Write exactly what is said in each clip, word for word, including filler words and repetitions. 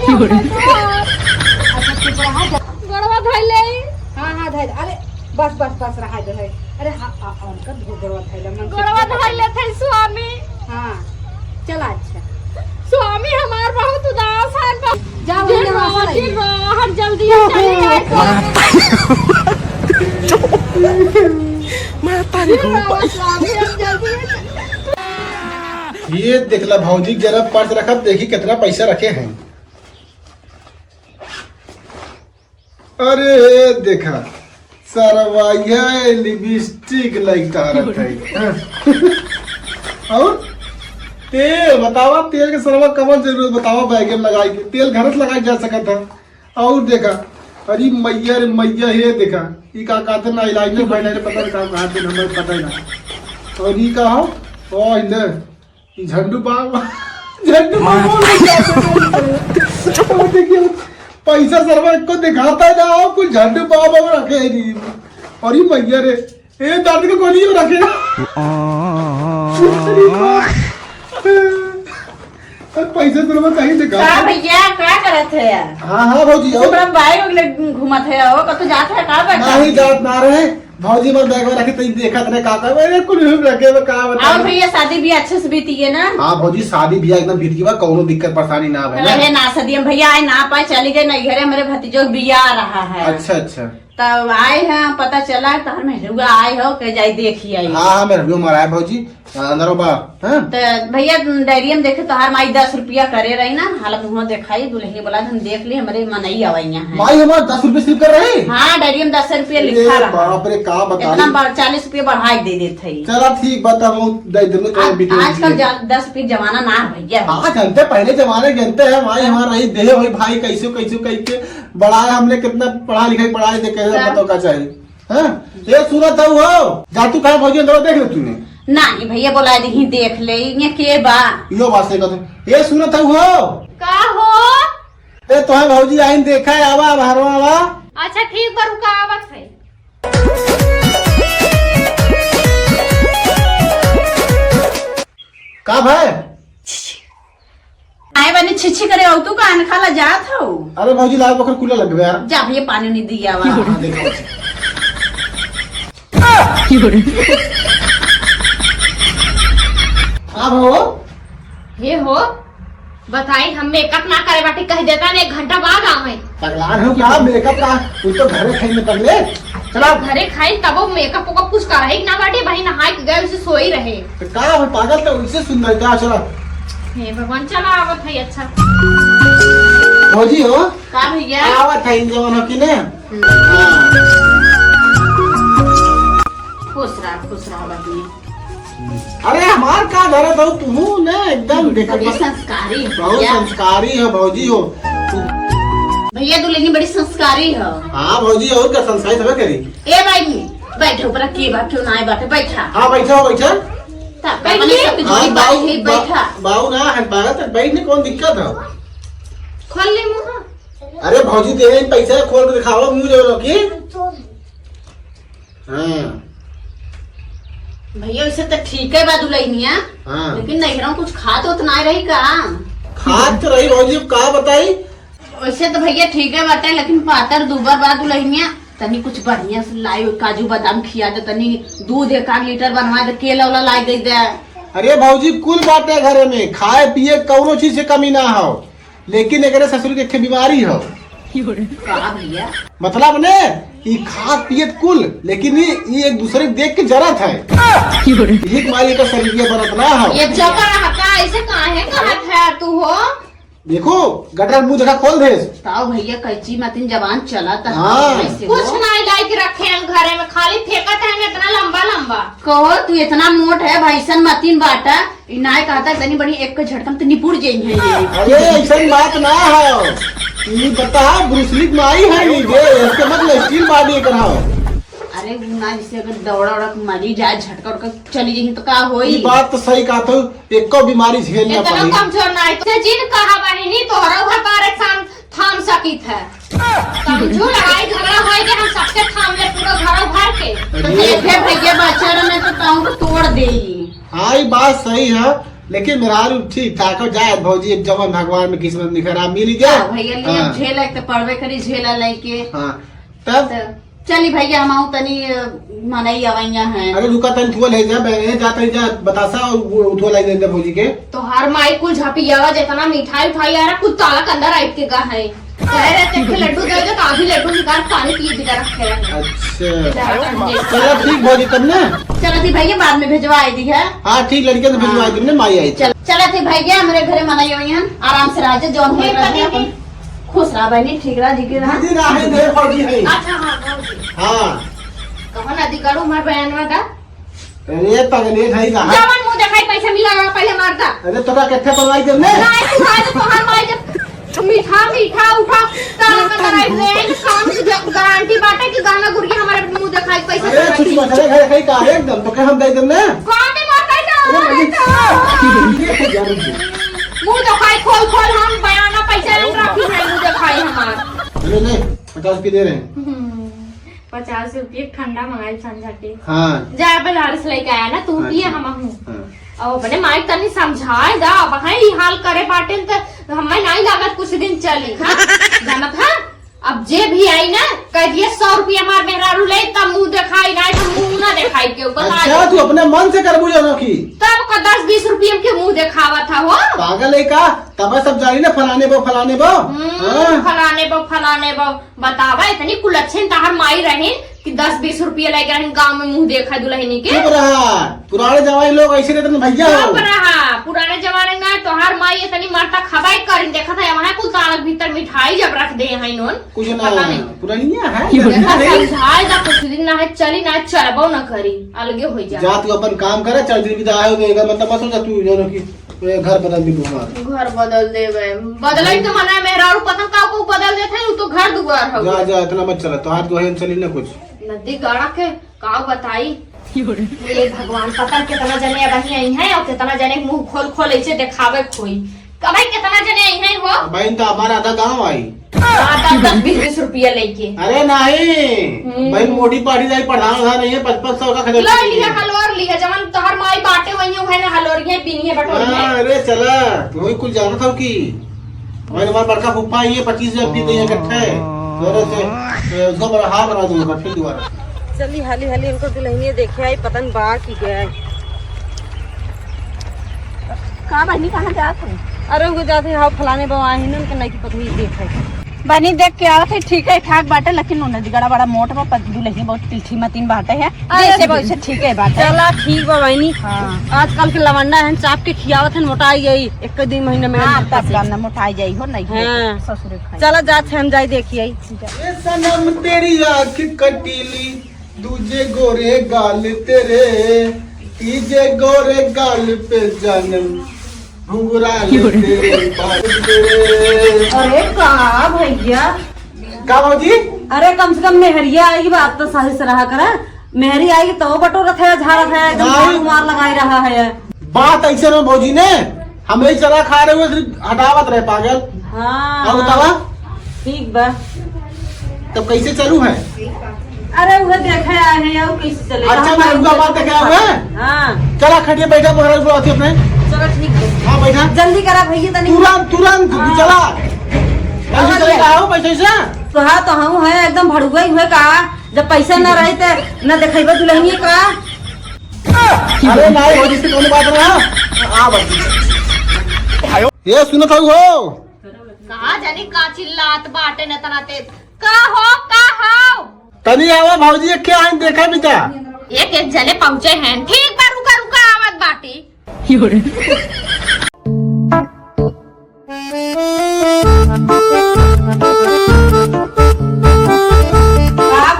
अच्छा, चुप रहा। गोड़वा धइले। हाँ, हाँ, धइले। अरे, बस, बस, बस, रहा दे है। अरे, हाँ, आ, आ, उनका धो गोड़वा धइले, मन से गोड़वा धइले थे स्वामी। हाँ, चला, अच्छा। स्वामी हमार बहुत उदास है। जा, वही जल्दी नवासा लाइए। हट, जल्दी चली जाए तो। मैं तारी हूँ भाई। स्वामी, हम जल्दी ये देखला भौजी, जरा पर्स रखत, देखी कितना पैसा रखे हैं। अरे देखा, सरवा ये लिपस्टिक लाइक तारत है। और तेल बतावा, तेल के सरवा कवन जरूरत बतावा, बैगे में लगाई के तेल घर से लगाई जा सकत है। और देखा, अरे मैया रे मैया, हे देखा, ई का कहते ना, eyeliner, eyeliner पता नहीं का कहते, हमें पता ही ना। और ई का हो? ओ, ई ले, ई झंडू बाम, झंडू बाम बोल रहे हैं। तो देखिए, पैसा सरवा को दिखाता ही ना हो, कुछ झंडू बाम हम रखे ही नहीं। और ई मैया रे, ए, दर्द के गोली रखे। अरे पैसा तो लोग कहीं से का गाँव भैया, का करत है यार? हाँ, हाँ भौजी, जैसे और बड़ा बाइक वगैरह घूमत है, वो कतो जात है का बेटा? नहीं, जात ना रहे। भौजी, मैं बैग में रखे, तई देखत रहे का का, अरे कुल हम रखे में का बता। और भैया, शादी भी अच्छे से बीती है ना? हाँ भौजी, शादी भी एकदम बीत गई बा, कौनो दिक्कत परेशानी ना भइल। रहे ना सदियम भैया, आए ना पाए, चली गए ना घरे, हमारे भतीजो के बियाह रहा है। अच्छा, अच्छा। तब आए हैं, पता चला तहन मेहरुआ आए हो, के जाई देखी आई। हाँ, हाँ, मेहरुआ हमारा है भौजी, अंदर बा, हाँ? तो भैया, डायरी में देखे तोहार माई दस रुपया करे रही ना, हालत मुँह देखाई, दुल्हनिया बोला, हम देख ली, हमरे मनई आवैया है। माई हमार दस रुपया सिर्फ कर रही? हाँ, डायरी में दस रुपया लिखा ए रहा। बाप रे, का बताई? इतना बार चालीस रुपया बढ़ाई दे देत है। चला ठीक बा, तब हम दे देंगे, कौन आज, बीते आजकल बीते। जा-, दस रुपया जमाना ना है भैया। हाँ, जानते, पहले जमाने जानते हैं, माई हमार रही, देहे होई भाई, कैसे, कैसे, कैसे, बड़ा है, हमने कितना पढ़ा लिखा, पढ़ाई दे के का? पता का चाहिए, हाँ? ये सुनत हऊ हो, जा तू कहाँ भौजी अंदर देख ले तूने। नाही भैया, बोला दीही, देख ले, ये के बा? यो बात सही कहत हूँ। ये सुनत हऊ हो? का हो? ए, तोहे भौजी आइन देखा है, आवा, बाहरवा आवा। अच्छा, ठीक बा, रुका, आवत है। का भाई? आए बनी छिछी करे, और तू का अनखा ला जात हो? अरे भौजी, लाओ बखर कूलर लगबे यार। जा भैया, पानी नहीं दिया वा। हाँ, देखो। का हो? हे हो, बताई, हम मेकअप ना करे बाटी, कह देता ने एक घंटा बाद आवे। पगलान हो का? मेकअप का? तू तो घरे खाई में कर ले। चला। घरे खाई तबो मेकअप वेकअप कुछ करे ही ना बाटी, भाई नहाए के गए उसे सोई रहे। तो का हो पागल, तो उनसे सुंदर का? चला। हे भगवान, चला आवत है, अच्छा। भौजी हो? का भैया? आवत है इन जवानों की ने। हम्म। हाँ। खुश रहा, खुश रहा बहिनी। अरे हमार का धरत हो तू ने एकदम देखो बड़ी बा-, संस्कारी हो बहुत भैया। संस्कारी हो भौजी हो। भैया दुल्हन बड़ी संस्कारी हो। हाँ भौजी, और का संस्कारी सबे करी। ए भाई, बैठो, ऊपर के बा, क्यों ना आए बाटे, बैठा। हाँ, बैठा हो, बैठा। तब का बैठ बने के? सब कुछ हाँ, की बात बाऊ, है, बा-, बैठा। बाऊ ना है, बाहर तक बैठने कौन दिक्कत है? खोल ले मुंह। अरे भौजी, दे रही पैसा, खोल के दिखाओ मुंह जो रखी। हाँ। भैया, वैसे तो ठीक है बा दुल्हनिया, हाँ। लेकिन नैहरों कुछ खात होत ना रही का? खात तो रही भौजी, अब का बताई? वैसे तो भैया ठीक है बाटे, लेकिन पातर दूबर बा दुल्हनिया, तनी कुछ बढ़िया से लाई, काजू बादाम खिया दे, तनी दूध एक आध लीटर बनवा दे, केला उला लाई दे दे। अरे भौजी, कुल बाटे घरे में, खाए पिए कौनो चीज से कमी ना हो, लेकिन एकरे ससुर के एक ठे बीमारी हो। का भैया? मतलब ने, ई खात पियत कुल, लेकिन ई, ई एक दूसरे के देख के जरत है। यही तुम्हारी एक शरीर बनत ना हो। ये चुप रहा का, ऐसे काहे कहत है तू हो? देखो, गटर मुंह देखा खोल देस। ताऊ भैया, कैची मतिन जबान चलत है। हाँ। ऐसे कुछ हो। नहीं लाइक रखे हम घरे में, खाली फेंकत है इतना लंबा लंबा। कहो, तू इतना मोट है, भैसन मतिन बाटा, ई नाय कहता, तनी बड़ी एक झटकन तो निपुर जाई है ये। अरे, ऐसन बात ना है। ई बता, ब्रूस ली के माई है ई जे, इसके मतलब steel body एकर है। अरे, उ ना, जैसे अगर दौड़ा उड़ा के मरी जाए, झटका उटका चली जाई तो का होई? ई बात तो सही कहत हो, एको बीमारी झेल ना इतना पाई। कमजोर ना है। तो जिन कहा बहिनी, तोहरा घर पर एक साथ थाम सकित है। समझू, लड़ाई झगड़ा होए के हम सबके थाम ले, पूरा घर भर के। तो अरे। देखे भैया, बच्चा में तो ताऊ को तोड़ देई। हाँ, ई बात सही है। लेकिन मेहरारू ठीक ठाक हो जाए भौजी, एक जवन भगवान में किस्मत लिखा रहा, मिली जाए। हाँ, भैया, ले हाँ। झेला एक तो पड़बे करी, झेला लेके। हाँ, तब? तो चली भैया, हम आऊँ तनी, अ, मनई अवैया हैं। अरे रुका, तनी थुआ ले जा, मैं जाता ही जा, बतासा और वो उठवा लाई दे दे भौजी के। तोहार माई कुल झपियावा, जितना मिठाई उठाई आ रहा, कुल ताला के अंदर आइब के गा है। कहे रहे, "तेरे लड्डू दे दे," तो अभी लड्डू निकाल, पानी पिए बिना रखे रहे। अच्छा। चला ठीक भौजी, तब ना। चला थी भैया, बाद में भिजवाए दी है। हाँ, ठीक, लड़के से भिजवाए हाँ। दी ने, माई आई। चल, चला थी भैया, हमरे घरे मनई हुई हैं, आराम से रह जा, जौन होए रह जा, अपन खुश रहा बहनी, ठीक रहा, जी के रहा। दीदी ना है, दे भौजी है। अच्छा, हाँ, भौजी। हाँ। कहो ना, दी करो, मार बयानवा दा। अरे पगले भाई रहा। जवन मुंह देखाई पैसा मिला रहा, पहले मार दा। अरे तोरा के थे बनवाई दे ने। ना, तू आज तोहार माई जब मीठा, मीठा उठा, ताला में कराई दे, काम की गारंटी बाटे कि गाना गुरिया हमारे मुंह देखाई पैसा अरे देखाई। छुट्टी मत करे, घर खाई का है एकदम, तो के हम दे देम ने। कौन दे मार पैसा? अरे मम्मी। मुंह देखाई खोल खोल हम बयाना पैसा नहीं रखी है, मुंह देखाई हमार। अरे नहीं, पचास रुपये दे रहे हैं। हम्म। पचास रुपये ठंडा मंगाई समझा के। हाँ। जा बाजार से लेके आया ना, तू हाँ, पिए ठीक। हम हूँ। हाँ। और अपने माई तनी समझाए दा, अब हैं ई हाल करे बाटे त हमें नहीं लागत कुछ दिन चली, हाँ? जानत है? अब जे भी आई ना, कह दिए सौ रुपया हमार मेहरारू ले, तब मुंह देखाई, नहीं तो मुंह ना देखाई के ऊपर अच्छा, तू अपने मन से करबू जानो की? तब का दस बीस रुपया के मुंह देखावा था हो? पागल है का? तब सब जानी ना फलाने बो, फलाने बो। हम्म, हाँ? फलाने बो, फलाने बो। बतावा, इतनी कुलच्छिन तहार माई रहिन कि दस बीस रुपया लेके रहिन गाँव में मुंह देखा दुल्हनी के। चुप रहा, पुराने जमाने लोग ऐसे रहते ना भैया हो। चुप रहा, पुराने जमाने में तोहार माई इतनी मरता खबाई करिन, देखा था वहाँ कुल तालक भीतर मिठाई जब रख दे हैं नोन। कुछ ना, पता नहीं। पुरानिया है, देखा पुरानिया है। समझाए जा कुछ दिन ना है, चली ना है, चलबो ना करी, अलगे हो जा। जा तू अपन काम करे, चल दिन विदा आयो, मतलब मत सोचा तू जो ना कि ए, घर बदल दी हमार। घर बदल देवे। बदलई तो मना मेहरारू पता का को बदल देत है, उ तो घर दुआर हवे। जा, जा, इतना मत चला, तोहार तो है, चली ना कुछ। नदी गाड़ा के का बताई? हे भगवान, पता कितना जने अबही आई हैं और कितना जने मुंह खोल खोल ऐसे देखावे खोई। कबई कितना जने आई हैं हो? भाई, तो हमारा आधा गांव आई। हाँ, दस दस बीस बीस रुपया लेके। अरे नहीं, हम्म। भाई मोटी पार्टी जाई, प्रधान उधार नहीं है, पचपन सौ का खरीद लो, लिया हलोर लिया, जवन तोहर माई बाटे वही है ना, हलोर ये पीनी है बटोरी है। हाँ, अरे चला, तू ही कुछ जानत हो कि भाई हमारा बड़का फूफा ये पच्चीस हजार पी गई है इकट्ठे, जोरे से, ए, उसको बड़ा हार बना दूंगा फिर दोबारा। चली हाली हाली उनको दुल्हनिया देखे आई, पता नहीं बा की गए। का बहनी, कहाँ जात हो? अरे, उनको जाते हैं, हाँ, फलाने बवा है, इन्होंने के नहीं की पत्नी देखे। बहनी, देख के आवत है, ठीक है, ठाक बाटे, लेकिन उन्हें दिगड़ा बड़ा मोट बा, पत-, दुल्हनिया बहुत तिलठी मतीन बाटे है। अरे, जैसे वैसे ठीक है बाटे। चला, ठीक बा बहनी। हाँ। आजकल के लवंडा है, चाप के खियावत है, मोटाई जाई, एक दो महीने में। हाँ, तब का ना मोटाई जाई हो, नहीं है, हाँ। ससुरे खाई। चला, जात है, हम जाई देखी आई। ए सनम तेरी आँख कटीली, दूजे गोरे गाल तेरे, तीजे गोरे गाल पे जानम घुंघराल तेरे बाल तेरे। अरे का भैया? का भौजी? अरे कम से कम मेहरिया आएगी, बात तो सही से रहा करा। मेहरी आएगी तो बटोरत है, झाड़त है, एकदम हाँ। झाड़ू मार लगाई रहा है। बात ऐसे ना भौजी ने, हम यही चला खा रहे हुए, सिर्फ हटावत रहे पागल। हाँ, और हाँ। बतावा? ठीक बा। तब कैसे चलू है? अरे उहे देखे आए हैं और कैसे चले? अच्छा, हम मैं उनका बात क्या हुआ है? हाँ। चला खटिया बैठा, पकड़ा बुलाती अपने। चलो ठीक है। हाँ, बैठा। जल्दी करा भैया तनी। तुरंत, तुरंत, हाँ। चला। हाँ, जल्दी चले। आओ, पैसे से। तो हाँ, तो हम हैं एकदम भड़ुआ ही हुए का। जब पैसा ना रहे तो ना देखेबे दुल्हनिया का। अरे नाई हो, जिससे कोनो बात ना। आ बात। ये सुनत हो? का जानी का चिल्लात बाटे न तना तेज। का हो, का हो? तनी आवा भौजी, क्या है देखा बिता। एक, एक जने पहुँचे हैं। ठीक बा, रुका, रुका, आवत बाटी। का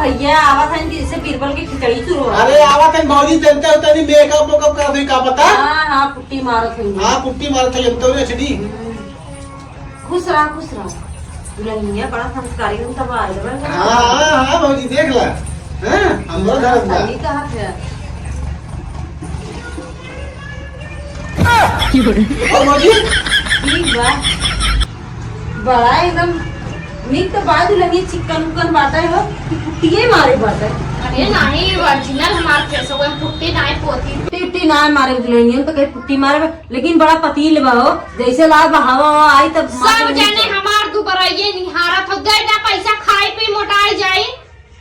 भैया, आवत हन कि जैसे बीरबल के खिचड़ी चूर हो। अरे, आवत हन भौजी, चलते हो, तनी मेकअप वेकअप कर दे, का पता? हाँ, हाँ, पुट्टी मारत हन। हाँ, पुट्टी मारत हन, तो रे छड़ी। हम्म। खुश रहा, खुश रहा। दुल्हनिया बड़ा संस्कारी, हम तब आ गए। हाँ, हाँ, हाँ, भौजी, देख ला। हाँ, हम लोग घर बा। सही कहा थे। और भौजी? ठीक बा। बड़ा एकदम नीक तो बा दुल्हनिया, चिकन उकन बाटे हो कि पुट्टिए मारे बाटे। ये नहीं, original हमार face हो, पुट्टी नाई पोती। पुट्टी नाई मारे दुल्हनियन तो कहीं पुट्टी मारे, लेकिन बड़ा पतील बा हो, जैसे लाल बहावा हुआ आई तब सब मारे जने हमार दुबरइये निहारत हो, दे दा पैसा, खाई पी मोटाई जाई,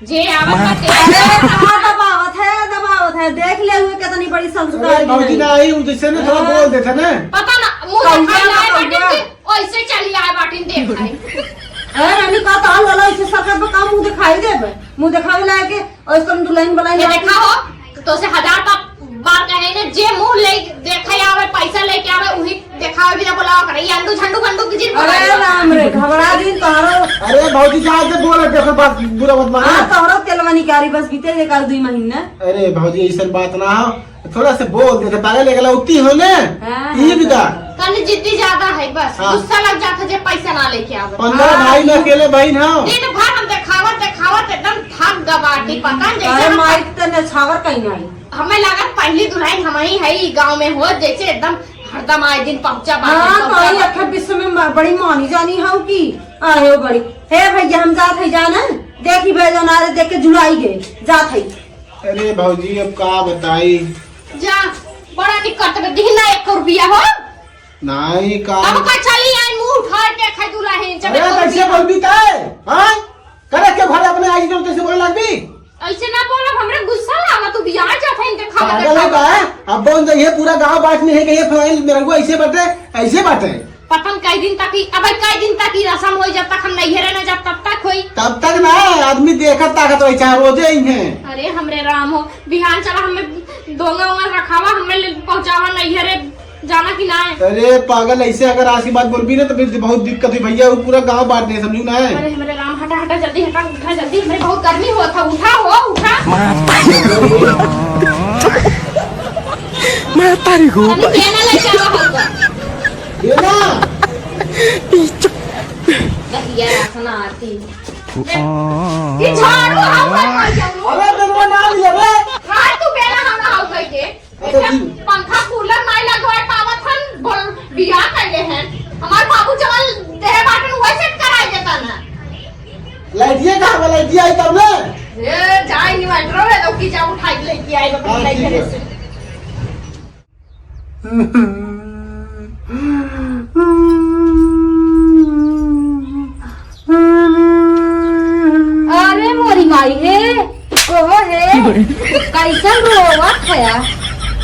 जे आवत बा दे अरे, दा। कहाँ दबावत है, दबावत है, देख ले हुए कितनी बड़ी संस्कार अरे की भौजी नहीं। ना आई, उ जैसे ना थोड़ा हाँ। बोल देता ना। पता ना, मुँह कौआ दिखाई ना लाए कौआ। बाटे कि ओइसे चली आए बाटिन देखाई। अरे रानी का ताल वाला इसे सरकार पे काम मुँह दिखाई देबे, मुँह दिखावे लाए के और तुम दुल्हन बनाई ये लाए देखा हो, तो से हजार बार, बार कहे ने, जे मुँह ले देखे आवे, पैसा लेके आवे, उही देखावे भी ना बोलावा करे। ये अंडू झंडू बंडू की जिन अरे बोलावे। राम रे, घबरा दिन तोहरो। अरे भौजी, जा के बोल, देखो बात बुरा मत मानो। हाँ, तोहरो तेलवा निकारी बस बीते एक आध दुई महीना। अरे भौजी, ऐसन बात ना हो, थोड़ा से बोल देते, पागल एक लौती हो ने, हाँ, ये हाँ, भी का? हाँ। तनी जिद्दी ज्यादा है बस, हाँ। गुस्सा लग जाता जे पैसा ना लेके आवे। पंद्रह हाँ। भाई में अकेले बहिन हो। दिन भर हम देखावत, देखावत एकदम थक गबाटी, पता नहीं अरे जैसे हम माई, तने छावर कहीं नहीं। हमें लागत पहली दुल्हन हम ही है ई गाँव में हो, जैसे एकदम हरदम आए दिन पहुँचा बाटी, हाँ, पहुँचा तो आई बाटी। अखे विश्व में म-, बड़ी मानी जानी हो कि आए हो बड़ी। हे भैया, हम जात है जाना, देखी भाई जाना रे, देख के जुड़ाई गए, जात है। अरे भौजी, अब का बताई? जा, बड़ा निकट में दिही ना एक रुपया हो। नहीं, का अब का चली आई मुंह उठा के खाई दुल्हन, जब अरे, एक कैसे रुपया। बोलबी तै? हाँ? करे के घरे अपने आई जो तैसे बोले लगबी? ऐसे ना बोला, हमरे गुस्सा लावा, तू बियाह जात है इनके खावा पागल है का? अब बोल दे, ये पूरा गांव बात में है कि ये फलानी मेरे को ऐसे बाटे, ऐसे बाटे। पता न कई दिन तक ही, अब कई दिन तक ही रसम होई, जब तक हम नैहरे न जब तब तक होई। तब तक ना, आदमी देखत ताकत होई, चाहे रोजे ही हैं। अरे हमरे राम हो, बिहान चला हमें दोंगा ओंगा रखावा, हमें ले पहुंचावा नैहरे, जाना कि ना? अरे पागल, ऐसे अगर आज की बात बोलबी ना तो फिर बहुत दिक्कत हुई भैया, वो पूरा गांव बांट दे, समझू ना? अरे हमरे राम, हटा हटा, जल्दी हटा, उठा जल्दी, हमरे बहुत गर्मी हुआ था, उठा हो, उठा। मैं तारी को तनी भाई। देना लेके आवा हमका। ये ना। दहिया रासन आती। ये झाड़ू हम कर जाऊँ। अरे, मेरे को नाम ले रे। हाँ, तू बेला हम हाउ कह के। अच्छा, ऐसे ठीक। पंखा कूलर नहीं लगवाए पावत हन, बोल, बियाह कैले हैं। हमार बाबू जवन देहे बाटन, वैसे कराई देता ना। लाइटिया कहाँ बा? लाइटिया आई तब ना। ए, जा inverter है तो की जा उठाई के लेके आई, हाँ, लाइट ठीक है। से। अरे मोरी माई हे, ओहो हे, कैसन रोवत है?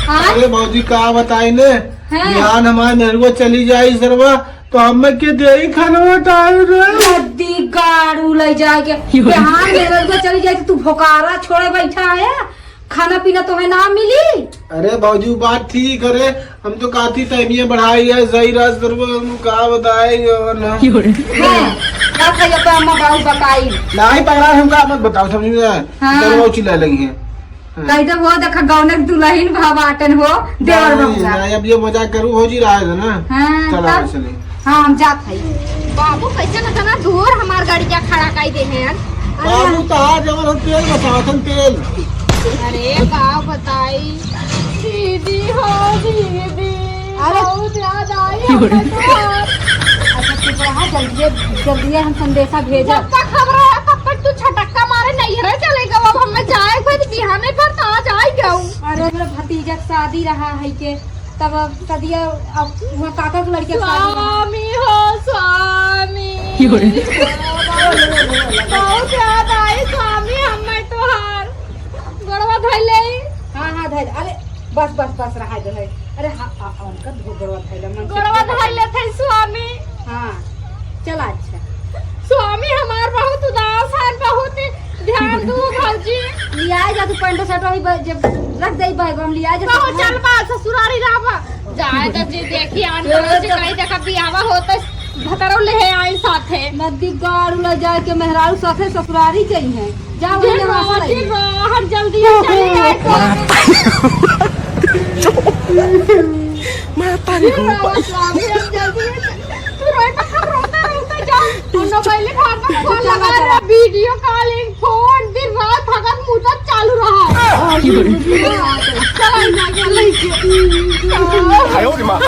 हाँ? अरे भौजी, का बताई ने, हाँ। बिहान हमार मेहरुआ चली जाई सरवा, तो हमें के देई खाना टाइम रे? नदी गाड़ू ले जाके, बिहान मेहरुआ चली जाई तो तू भोकारा छोड़े बैठा है? खाना पीना तोहे ना मिली। अरे भौजी, उ बात ठीक है रे, हम तो काफी टाइमिया बढ़ाई है, सही रात पर वो हम का बताए जो ना। हैं, का खाई अपन अम्मा बाबू बताई। नहीं पकड़ा, हम का मत बताओ, समझ में आए? हाँ। डरवाओ चिल्लाए लगी हैं। हाँ। कही तो वो देखा गौने के दुल्हन भा बाटन हो, देवर नहीं, बहुआ। नहीं, अब ये मजाक करू भौजी, रहा है ना। हाँ, चला तब? चले। हाँ, हम जात हई। बाबू, कैसे न तना दूर हमार गाड़िया खड़ा कई दे हैं। अरे बाबू, तहार जवन हम तेल बचावत हन, तेल। अरे, का बताई? दीदी हो, दीदी। अरे। बहुत याद आई हमको तोहार। अच्छा, चुप रहा, जल्दी, जल्दी हम संदेशा भेजब। जब तक हम रहे, तब तक तू छटक्का मारे नैहरे चले गवा। अब हमें जाए के बाद बिहाने पर तो आज आई गऊ। अरे, मेरा भतीजा के शादी रहा है के, तब अब सदिया, अब वहाँ काका के लड़के के शादी रहा। स्वामी हो, स्वामी। की हो रे? बहुत याद आई स्वामी, हमें तोहार। गोड़वा धइले। हाँ, हाँ, धइले। अरे, बस, बस, बस, रहा दे है। अरे, हाँ, आ, आ, उनका धो-, गोड़वा धइले, मन से गोड़वा धइले थे स्वामी। हाँ, चला, अच्छा। स्वामी हमार बहुत उदास है, बहुत ध्यान दू भौजी। लियाए जा तू पैंटो शर्ट वही ब-, जब रख दे बैग, हम लियाए जा बहुत तू। चल बा ससुरारी रहबा। जाए त जे देखी आन ए, पड़ोस से तो कहीं देखा बियाहवा होत भतरो ले आई साथे। नदी गाड़ू ले जाए के मेहरारू साथे ससुरारी जाई है। जा वही दिन यहाँ से रहो, लइए। दिन रहो, हम जल्दी चले आए तो। मैं तारी दिन हूँ रहो, भाई। स्वामी, हम जल्दी तू रोए तो हम रोते रोते जाओ। हम लोग पहले घर में फोन लगा रहे, वीडियो कॉलिंग, फोन, दिन रात भगत मुदत चालू रहा। की हो रे? चल, ना, चल, लेके। आयो रे माँ।